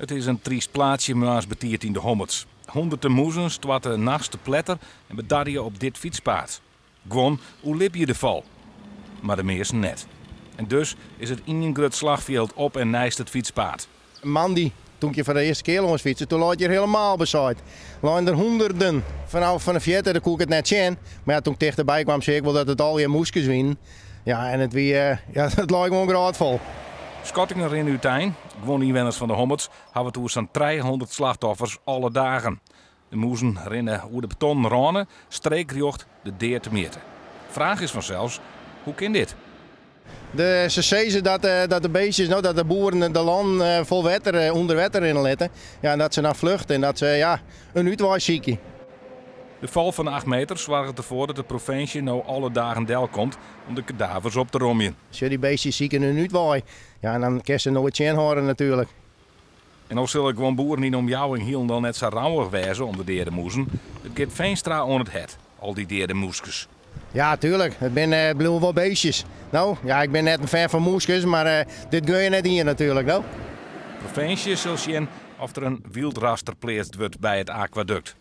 It is in tryst plaatsje moarns betiid yn de Hommerts. Hûnderten mûzen stoarte nachts te pletter en bedarje op dit fytspaad. Guon oerlibje de fal, mar de measten net. En dus is it ien grut slachfjild op en neist it fytspaad. Moandei, toen ik hjir foar de earste kear lâns fytste, toen lei it hjir hielendal besaaid. Leinen der hûnderten. Fanôf fan de fierte, dêr koe ik it net sjen. Mar ja, toen ik tichterby kwam, seach ik wol dat it allegear mûskes wienen. Ja, en it wie, ja, it lei gewoan grôtfol. Skattingen rinne útein. Guon ynwenners fan de Hommerts hawwe it oer sa'n 300 slachtoffers alle dagen. De mûzen rinne oer de betonnen râne, streekrjocht de dea temjitte. Fraach is fansels, hoe kin dit? De, se sizze dat, dat de beestjes, no, dat de boeren de lannen fol wetter, ûnder wetter rinne litte. Ja, en dat se dan fluchte en dat se ja, in útwei sykje. De fal fan 8 meter soarget derfoar dat de provinsje no alle dagen delkomt om de kadavers op te romjen. Sjoch, dy beestjes sykje in útwei. Ja, en dan kinst se noait tsjinhâlde natuerlik. En no sille guon boeren yn de omjouwing hielendal net sa rouwich wêze om de deade mûzen. It giet Veenstra oan it hert, al dy deade mûskes. Ja, tuerlik. It binne, bliuwe wol beestjes. No, ja, ik bin net in fan fan mûskes, mar dit gun je net ien natuerlik, no. Provinsje sil sjen oft der in wyldraster pleatst wurdt by it akwadukt.